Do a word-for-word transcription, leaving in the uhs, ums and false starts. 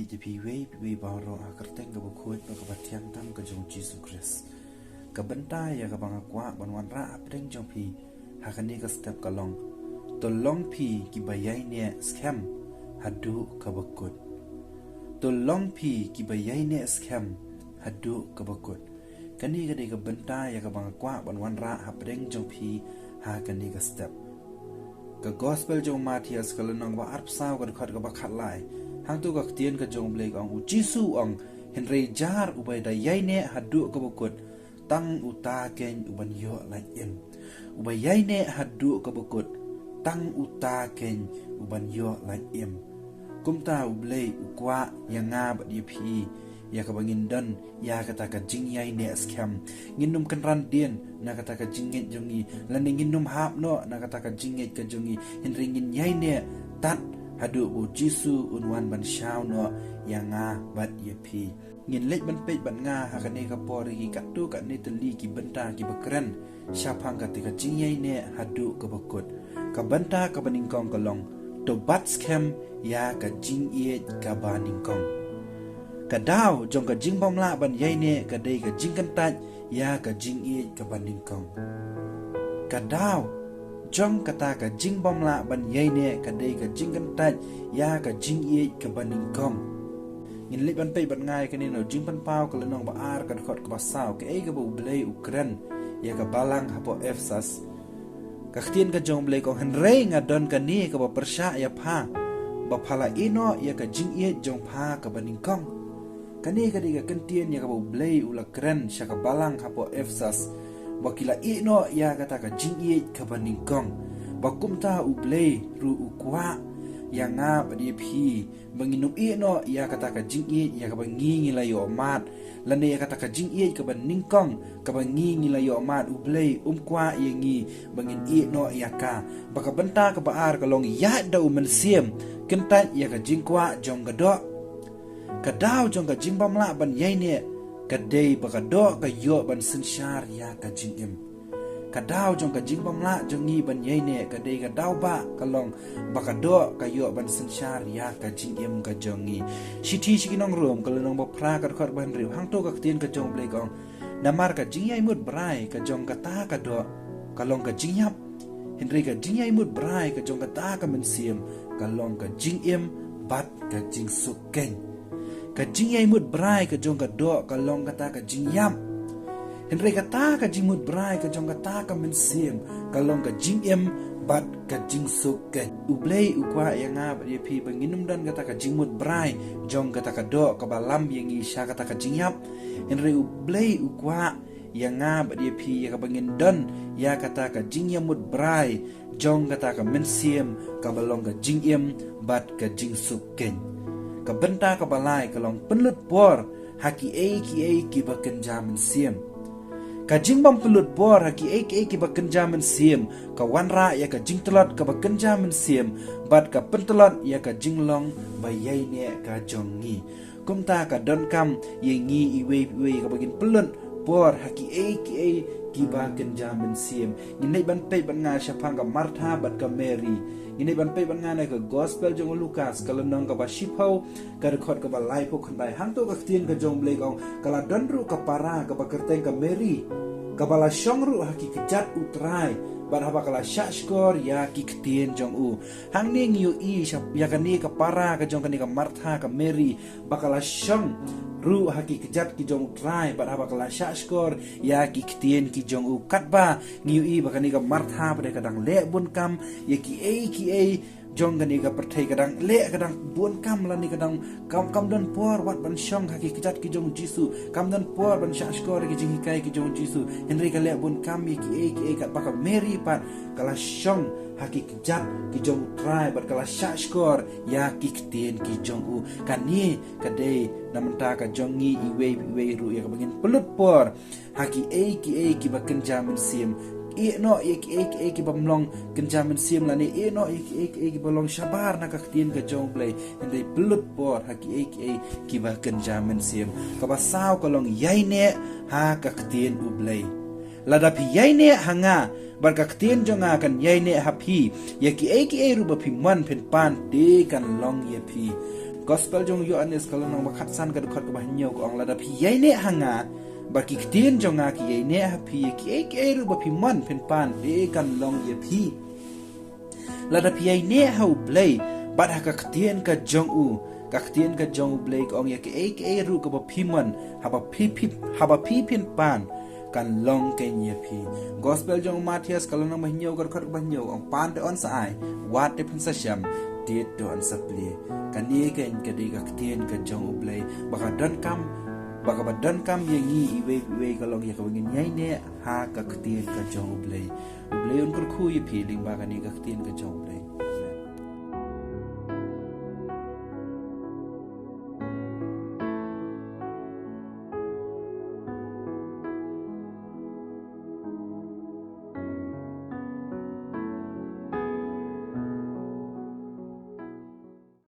Te phi wei phi wei baroh ha ka kyrteng kaba khuid bad kaba thiang tam ka jong u Jisu Khrist. Ka bynta ïa kaba nga kwah ban wanrah hapdeng jong phi ha kane ka step ka long: To long phi kiba ïaineh skhem haduh kaba kut. To long phi kiba ïaineh skhem haduh kaba kut. Kane ka dei ka bynta ïa kaba nga kwah ban wanrah hapdeng jong phi ha kane ka step. Ka Gospel jong u Mathaios ka lynnong ba arphew saw ka dkhot kaba khatlai. Hangto ka ktien ka jong u Blei ka ong, u Jisu u ong, hynrei jar uba da ïaineh haduh kaba kut, tang uta keiñ uban ïoh lait im. Uba ïaineh haduh kaba kut, tang uta keiñ uban ïoh lait im. Kumta u Blei u kwah ïa nga bad ïa phi ïa kaba ngin don ïa kata ka jingïaineh skhem. Ngin ym kynran dien na kata ka jingngeit jong ngi, lane ngin ym hap noh na kata ka jingngeit ka jong ngi, hynrei ngin ïaineh tad haduh ba u Jisu un wan ban shaw noh ïa nga bad ïa phi. Ngin leit ban peit bad nga ha kane ka por ïa ki katto katne tylli ki bynta kiba kren shaphang kata ka jingïaineh haduh kaba kut. Ka bynta kaba nyngkong ka long: To bat skhem ïa ka jingïeit kaba nyngkong. Ka daw jong ka jingbymlah ban ïaineh ka dei ka jingkyntait ïa ka jingïeit kaba nyngkong. Ka daw jong kata ka jingbymlah ban ïaineh ka dei ka jingkyntait ïa ka jingïeit kaba nyngkong. Ngin leit ban peit bad nga ïa kane na u Jingpynpaw ka lynnong ba ar ka dkhot kaba saw, kaei kaba u Blei u kren ïa ka balang hapoh Ephesus. Ka ktien ka jong u Blei ka ong, hynrei nga don kane kaba pyrshah ïa pha, ba pha la ïehnoh ïa ka jingïeit jong pha kaba nyngkong. Kane ka dei ka kyntien ïa kaba u Blei u la kren sha ka balang hapoh Ephesus, ba ki la ïehnoh ïa kata ka jingïeit kaba nyngkong. Ba kumta u Blei ruh u kwah ïa nga bad ïa phi ba ngin ym ïehnoh ïa kata ka jingïeit ïa kaba ngi ngi la ïoh mad, lane ïa kata ka jingïeit kaba nyngkong kaba ngi ngi la ïoh mad. U Blei um kwah ïa ngi ba ngin ïehnoh ïa ka. Ba ka bynta kaba ar ka long: Ïaid da u Mynsiem, kyntait ïa ka jingkwah jong ka doh. Ka daw jong ka jingbymlah ban ïaineh ka dei ba ka doh ka ïoh ban synshar ïa ka jingim. Ka daw jong ka jingbymlah jong ngi ban ïaineh ka dei, ka daw ba ka long ba ka doh ka ïoh ban synshar ïa ka jingim ka jong ngi. Shithi sha ki nong Rom ka lynnong ba phra ka dkhot ba hynriew, hangto ka ktien ka jong u Blei ka ong, namar ka jingïaimut brai ka jong kata ka doh ka long ka jingïap, hynrei ka jingïaimut brai ka jong kata ka Mynsiem ka long ka jingim bad ka jingsuk keiñ. Ka jingïaimut brai ka jong ka doh ka long kata ka jingïap, hynrei kata ka jingmut brai ka jong kata ka Mynsiem ka long ka jingim bad ka jingsuk keiñ. U Blei u kwah ïa nga bad ïa phi ba ngin ym don kata ka jingmut brai jong kata ka doh kaba lam ïa ngi sha kata ka jingïap, hynrei u Blei u kwah ïa nga bad ïa phi ïa kaba ngin don ïa kata ka jingïamut brai jong kata ka Mynsiem kaba long ka jingim bad ka jingsuk keiñ. Ka bynta kaba lai ka long: Pynlut por ha kiei kiei kiba kynja mynsiem. Ka jingbym pynlut por ha kiei kiei kiba kynja mynsiem ka wanrah ïa ka jingtlot kaba kynja mynsiem bad ka pyntlot ïa ka jinglong ba ïaineh ka jong ngi. Kumta ka donkam ïa ngi iwei pa iwei kaba ngin pynlut por ha kiei kiei kiba kynja mynsiem. Ngin leit ban peit bad nga shaphang ka Martha bad ka Mary. Ngin leit ban peit bad nga na ka Gospel jong u Lukas ka lynnong kaba shiphew ka dkhot kaba laiphew khyndai. Hangto ka ktien ka jong u Blei ka ong, ka la don ruh ka para kaba kyrteng ka Mary, kaba la shong ruh ha ki kjat u Trai bad haba ka la shah shkor ïa ki ktien jong u. Hangne ngi ïohi ïa kane ka para ka jong kane ka Martha, ka Mary, ba ka la shong ruh ha ki kjat ki jong u Trai bad haba ka la shah shkor ïa ki ktien ki jong u. Katba ngi ïohi ba kane ka Martha pat ka dang leh bun kam ïa kiei kiei jong kane ka pyrthei, ka dang leh, ka dang bun kam lane ka dang kam, kam don por wat ban shong ha ki kjat ki jong u Jisu, kam don por ban shah shkor ïa ki jinghikai ki jong u Jisu, hynrei ka leh bun kam ïa kiei kiei. Katba ka Mary pat ka la shong ha ki kjat ki jong u Trai bad ka la shah shkor ïa ki ktien ki jong u. Kane ka dei na bynta ka jong ngi iwei pa iwei ruh ïa kaba ngin pynlut por ha kiei kiei kiba kynja mynsiem. Ïehnoh ïa kiei kiei ki bym long kynja mynsiem lane ïehnoh ïa kiei kiei kiba long shabar na ka ktien ka jong u Blei, hynrei pynlut por ha kiei kiei kiba kynja mynsiem. Kaba saw ka long: Ïaineh ha ka ktien u Blei. Lada phi ïaineh ha nga bad ka ktien jong nga kan ïaineh ha phi, ïa kiei kiei ruh ba phi mon phin pan te kan long ïa phi. Gospel jong u Ïoannis ka lynnong ba khatsan ka dkhot kaba hynñiew ka ong, lada phi ïaineh ha nga bad ki ktien jong nga ki ïaineh ha phi, ïa kiei kiei ruh ba phi mon phin pan te kan long ïa phi. Lada phi ïaineh ha U Blei bad ha ka ktien ka jong u, ka ktien ka jong U Blei ka ong ïa kiei kiei ruh kaba phi mon, haba phi phi haba phi phin pan kan long keiñ ïa phi. Gospel jong u Mathaios ka lynnong ba hynñiew ka dkhot ba hynñiew ong, pan te yn sa ai, wad te phin sa shem, tied te yn sa plie. Kane keiñ ka dei ka ktien ka jong U Blei ba ka donkam, ba kaba donkam ïa ngi iwei iwei ka long ïa kaba ngin ïaineh ha ka ktien ka jong U Blei. U Blei un kyrkhu ïa phi lyngba kane ka ktien ka jong U Blei.